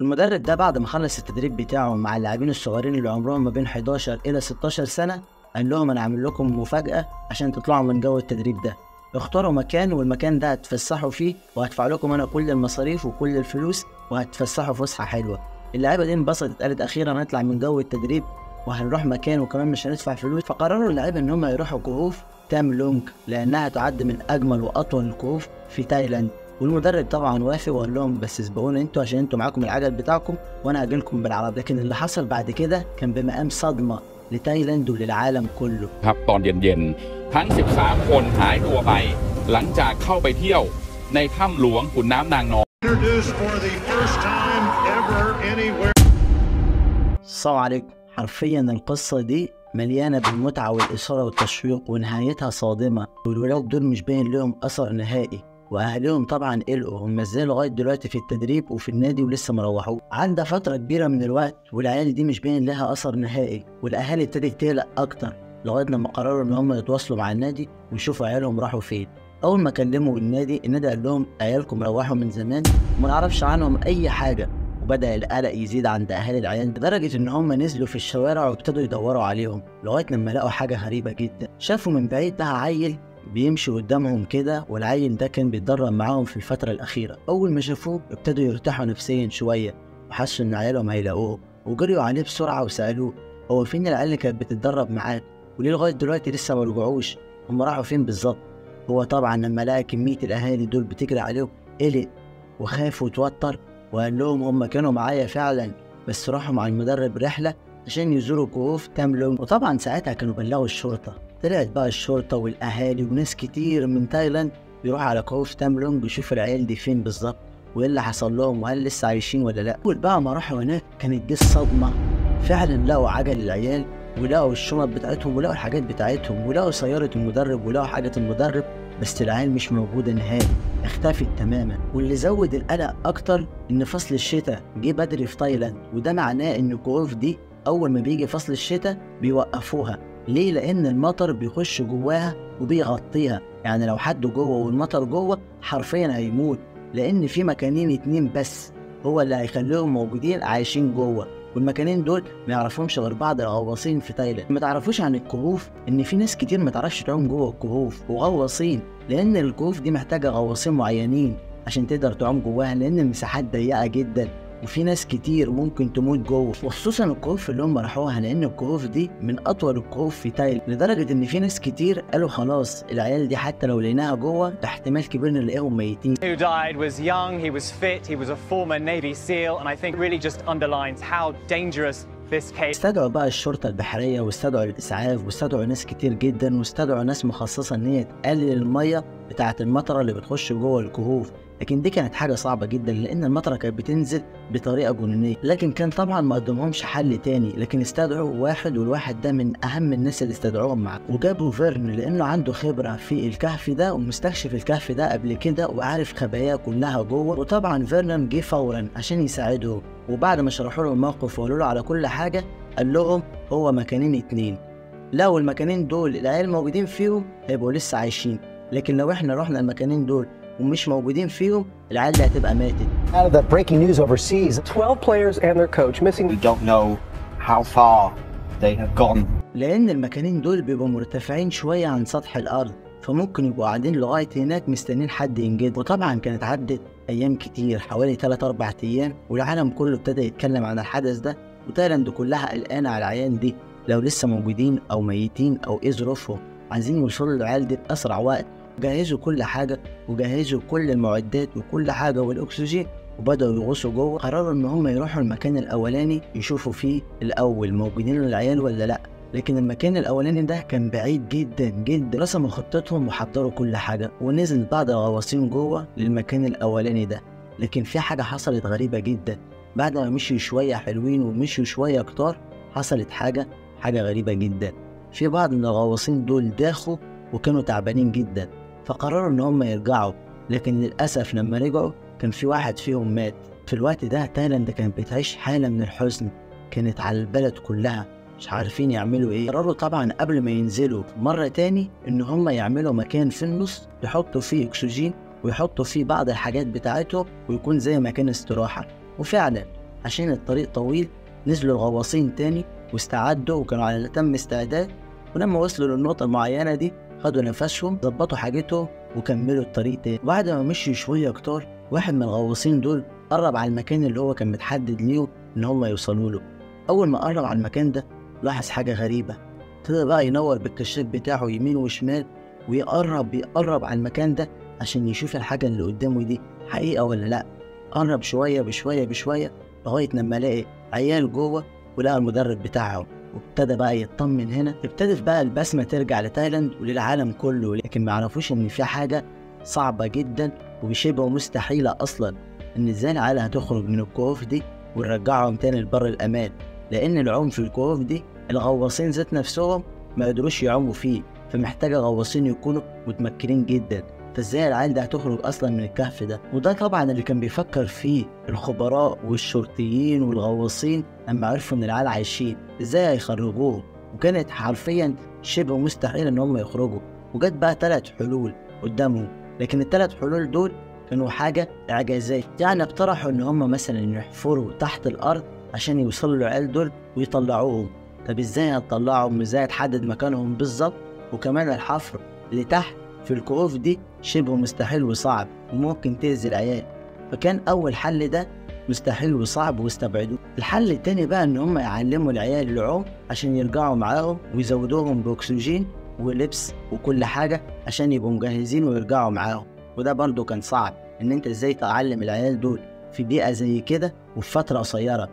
المدرب ده بعد ما خلص التدريب بتاعه مع اللاعبين الصغيرين اللي عمرهم ما بين 11 إلى 16 سنة، قال لهم أنا عامل لكم مفاجأة عشان تطلعوا من جو التدريب ده. اختاروا مكان، والمكان ده هتفسحوا فيه وهدفع لكم أنا كل المصاريف وكل الفلوس وهتفسحوا فسحة حلوة. اللعيبة دي انبسطت، قالت أخيرا هنطلع من جو التدريب وهنروح مكان وكمان مش هندفع فلوس. فقرروا اللعيبة إن هم يروحوا كهوف تام لونج لأنها تعد من أجمل وأطول الكهوف في تايلاند. والمدرب طبعا وافق وقال لهم بس اسبقونا انتوا عشان انتوا معاكم العجل بتاعكم وانا هاجيلكم بالعربية. لكن اللي حصل بعد كده كان بمقام صدمة لتايلاند وللعالم كله. ครับตอนเย็นๆทั้ง13คนหายตัวไปหลังจากเข้าไปเที่ยวในถ้ำหลวงขุนน้ำนางนอน السلام عليكم. حرفيا القصة دي مليانة بالمتعة والإثارة والتشويق ونهايتها صادمة، والولاد دول مش باين لهم أثر نهائي، واهاليهم طبعا قلقوا هم ازاي لغاية دلوقتي في التدريب وفي النادي ولسه مروحوش. عدى فترة كبيرة من الوقت والعيال دي مش باين لها اثر نهائي، والاهالي ابتدت تقلق اكتر لغاية لما قرروا ان هم يتواصلوا مع النادي ويشوفوا عيالهم راحوا فين. اول ما كلموا النادي، النادي قال لهم عيالكم روحوا من زمان وما نعرفش عنهم اي حاجة. وبدا القلق يزيد عند اهالي العيال لدرجة ان هم نزلوا في الشوارع وابتدوا يدوروا عليهم لغاية لما لقوا حاجة غريبة جدا. شافوا من بعيد بقى عيل بيمشي قدامهم كده، والعيل ده كان بيتدرب معاهم في الفترة الأخيرة. أول ما شافوه ابتدوا يرتاحوا نفسيا شوية وحسوا إن عيالهم هيلاقوه، وجريوا عليه بسرعة وسألوه هو فين العيال اللي كانت بتتدرب معاك وليه لغاية دلوقتي لسه ما رجعوش، هم راحوا فين بالظبط؟ هو طبعا لما لقى كمية الأهالي دول بتجري عليهم قلق وخاف وتوتر، وقال لهم هم كانوا معايا فعلا بس راحوا مع المدرب رحلة عشان يزوروا كهوف تام لونج. وطبعا ساعتها كانوا بلغوا الشرطة. طلعت بقى الشرطة والأهالي وناس كتير من تايلاند بيروحوا على كهوف تام لونج يشوفوا العيال دي فين بالظبط وإيه اللي حصل لهم وهل لسه عايشين ولا لأ. أول بقى ما راحوا هناك كانت دي الصدمة، فعلا لقوا عجل العيال ولقوا الشنط بتاعتهم ولقوا الحاجات بتاعتهم ولقوا سيارة المدرب ولقوا حاجة المدرب، بس العيال مش موجودة نهائي، اختفت تماما. واللي زود القلق أكتر إن فصل الشتاء جه بدري في تايلاند، وده معناه إن الكهوف دي أول ما بيجي فصل الشتاء بيوقفوها. ليه؟ لأن المطر بيخش جواها وبيغطيها، يعني لو حد جوه والمطر جوه حرفيا هيموت، لأن في مكانين اتنين بس هو اللي هيخليهم موجودين عايشين جوه، والمكانين دول ما يعرفهمش غير بعض الغواصين في تايلاند. ما تعرفوش عن الكهوف إن في ناس كتير ما تعرفش تعوم جوه الكهوف وغواصين، لأن الكهوف دي محتاجة غواصين معينين عشان تقدر تعوم جواها، لأن المساحات ضيقة جدا وفي ناس كتير ممكن تموت جوه، وخصوصا الكهوف اللي هم راحوها، لان الكهوف دي من اطول الكهوف في تايلاند، لدرجة ان في ناس كتير قالوا خلاص العيال دي حتى لو لقيناها جوه احتمال كبير نلاقيهم ميتين. Who died was young, he was fit, he was a former Navy SEAL, and I think really just underlines how dangerous this case. استدعوا بقى الشرطة البحرية واستدعوا الاسعاف واستدعوا ناس كتير جدا واستدعوا ناس مخصصة ان هي تقلل المية بتاعه المطره اللي بتخش جوه الكهوف، لكن دي كانت حاجة صعبة جدا لأن المطرة كانت بتنزل بطريقة جنونية. لكن كان طبعا ما قدمهمش حل تاني، لكن استدعوا واحد، والواحد ده من أهم الناس اللي استدعوهم معاه، وجابوا فيرن لأنه عنده خبرة في الكهف ده ومستكشف الكهف ده قبل كده وعارف خباياه كلها جوه. وطبعا فيرنم جه فورا عشان يساعدهم، وبعد ما شرحوا له الموقف وقالوا له على كل حاجة قال لهم هو مكانين اتنين، لو المكانين دول العيال موجودين فيهم هيبقوا لسه عايشين، لكن لو احنا رحنا المكانين دول ومش موجودين فيهم العيال دي هتبقى ماتت. Out of the breaking news overseas, 12 players and their coach missing. We don't know how far they have gone. لأن المكانين دول بيبقوا مرتفعين شوية عن سطح الأرض، فممكن يبقوا قاعدين لغاية هناك مستنيين حد ينجد. وطبعا كانت عدت أيام كتير، حوالي 3-4 أيام، والعالم كله ابتدى يتكلم عن الحدث ده، وتايلاند كلها قلقانة على العيال دي لو لسه موجودين أو ميتين أو إيه ظروفهم، عايزين يوصلوا للعيال دي بأسرع وقت. جهزوا كل حاجة وجهزوا كل المعدات وكل حاجة والأكسجين، وبدأوا يغوصوا جوه. قرروا إن هم يروحوا المكان الأولاني يشوفوا فيه الأول موجودين العيال ولا لأ، لكن المكان الأولاني ده كان بعيد جدا جدا. رسموا خطتهم وحضروا كل حاجة ونزل بعض الغواصين جوه للمكان الأولاني ده. لكن في حاجة حصلت غريبة جدا، بعد ما مشيوا شوية حلوين ومشيوا شوية كتار حصلت حاجة غريبة جدا. في بعض من الغواصين دول داخوا وكانوا تعبانين جدا، فقرروا ان هم يرجعوا، لكن للاسف لما رجعوا كان في واحد فيهم مات. في الوقت ده تايلاند كانت بتعيش حاله من الحزن، كانت على البلد كلها، مش عارفين يعملوا ايه. قرروا طبعا قبل ما ينزلوا مرة تاني ان هم يعملوا مكان في النص يحطوا فيه اكسجين ويحطوا فيه بعض الحاجات بتاعتهم ويكون زي مكان استراحة. وفعلا عشان الطريق طويل نزلوا الغواصين تاني واستعدوا وكانوا على تم استعداد. ولما وصلوا للنقطة المعينة دي خدوا نفسهم، ظبطوا حاجتهم وكملوا الطريق تاني. بعد ما مشوا شوية كتار، واحد من الغواصين دول قرب على المكان اللي هو كان متحدد ليه إن هم يوصلوا له. أول ما قرب على المكان ده لاحظ حاجة غريبة، ابتدى بقى ينور بالكشاف بتاعه يمين وشمال ويقرب يقرب على المكان ده عشان يشوف الحاجة اللي قدامه دي حقيقة ولا لأ. قرب شوية بشوية بشوية لغاية لما لقي عيال جوه ولقى المدرب بتاعهم، وابتدى بقى يطمن. هنا ابتدت بقى البسمة ترجع لتايلاند وللعالم كله، لكن معرفوش إن في حاجة صعبة جدا وشبه مستحيلة أصلا، إن إزاي العيال هتخرج من الكهوف دي ونرجعهم تاني لبر الأمان، لأن العوم في الكهوف دي الغواصين ذات نفسهم ما قدروش يعوموا فيه، فمحتاجة غواصين يكونوا متمكنين جدا. فازاي العيال ده هتخرج اصلا من الكهف ده؟ وده طبعا اللي كان بيفكر فيه الخبراء والشرطيين والغواصين لما عرفوا ان العيال عايشين، ازاي هيخرجوهم؟ وكانت حرفيا شبه مستحيل ان هم يخرجوا. وجت بقى 3 حلول قدامهم، لكن ال3 حلول دول كانوا حاجة اعجازية. يعني اقترحوا ان هم مثلا يحفروا تحت الارض عشان يوصلوا للعيال دول ويطلعوهم. طب ازاي هتطلعهم؟ ازاي هتحدد مكانهم بالظبط؟ وكمان الحفر اللي تحت في الكهوف دي شبه مستحيل وصعب وممكن تأذي العيال. فكان أول حل ده مستحيل وصعب واستبعدوه. الحل التاني بقى إن هم يعلموا العيال العوم عشان يرجعوا معاهم ويزودوهم بأكسجين ولبس وكل حاجة عشان يبقوا مجهزين ويرجعوا معاهم. وده برضو كان صعب، إن أنت إزاي تعلم العيال دول في بيئة زي كده وفي فترة قصيرة،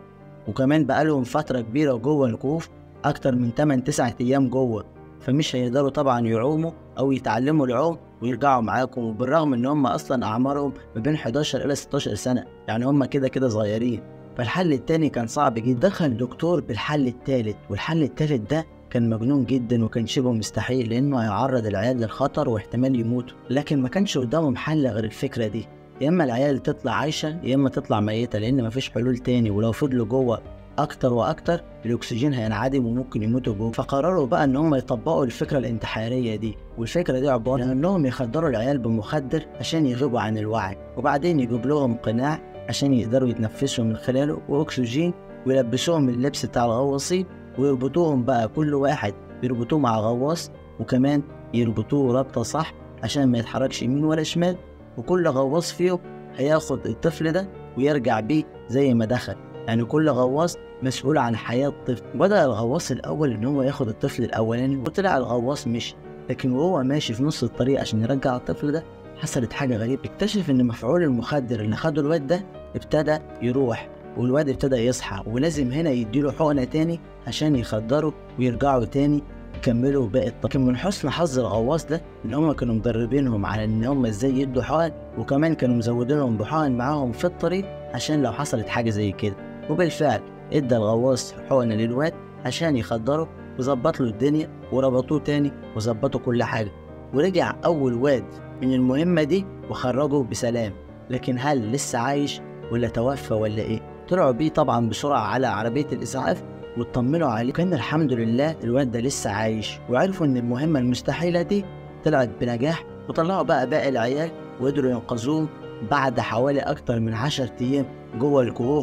وكمان بقالهم فترة كبيرة جوه الكهوف أكتر من 8-9 أيام جوه، فمش هيقدروا طبعا يعوموا او يتعلموا العوم ويرجعوا معاكم. وبالرغم ان هم اصلا اعمارهم ما بين 11 الى 16 سنة، يعني هم كده كده صغيرين. فالحل التاني كان صعب جدا. دخل دكتور بالحل التالت، والحل التالت ده كان مجنون جدا وكان شبه مستحيل، لانه هيعرض العيال للخطر واحتمال يموتوا. لكن ما كانش قدامهم حل غير الفكرة دي، يا اما العيال تطلع عايشه يا اما تطلع ميته، لان مفيش حلول تاني، ولو فضلوا جوه اكتر واكتر الاكسجين هينعدم وممكن يموتوا جوه. فقرروا بقى ان هم يطبقوا الفكرة الانتحاريه دي، والفكرة دي عبارة عن انهم يخدروا العيال بمخدر عشان يغيبوا عن الوعي، وبعدين يجيب لهم قناع عشان يقدروا يتنفسوا من خلاله واكسجين، ويلبسوهم اللبس بتاع الغواصين، ويربطوهم بقى كل واحد يربطوه مع غواص، وكمان يربطوه رابطه صح عشان ما يتحركش يمين ولا شمال، وكل غواص فيهم هياخد الطفل ده ويرجع بيه زي ما دخل. يعني كل غواص مسؤول عن حياة طفل. بدأ الغواص الأول إن هو ياخد الطفل الأولاني، وطلع الغواص مشي، لكن وهو ماشي في نص الطريق عشان يرجع الطفل ده حصلت حاجة غريبة. اكتشف إن مفعول المخدر اللي خده الواد ده ابتدى يروح، والواد ابتدى يصحى، ولازم هنا يديله حقنة تاني عشان يخدره ويرجعوا تاني يكملوا باقي الطريق. لكن من حسن حظ الغواص ده إن هم كانوا مدربينهم على إن هم إزاي يدوا حقن، وكمان كانوا مزودينهم بحقن معاهم في الطريق عشان لو حصلت حاجة زي كده. وبالفعل ادى الغواص حقنة للواد عشان يخدره، وظبط له الدنيا وربطوه تاني وظبطوا كل حاجة، ورجع أول واد من المهمة دي وخرجه بسلام. لكن هل لسه عايش ولا توفى ولا إيه؟ طلعوا بيه طبعا بسرعة على عربية الإسعاف واطمنوا عليه، كان الحمد لله الواد ده لسه عايش، وعرفوا إن المهمة المستحيلة دي طلعت بنجاح. وطلعوا بقى باقي العيال وقدروا ينقذوهم بعد حوالي أكتر من 10 أيام جوه الكهوف.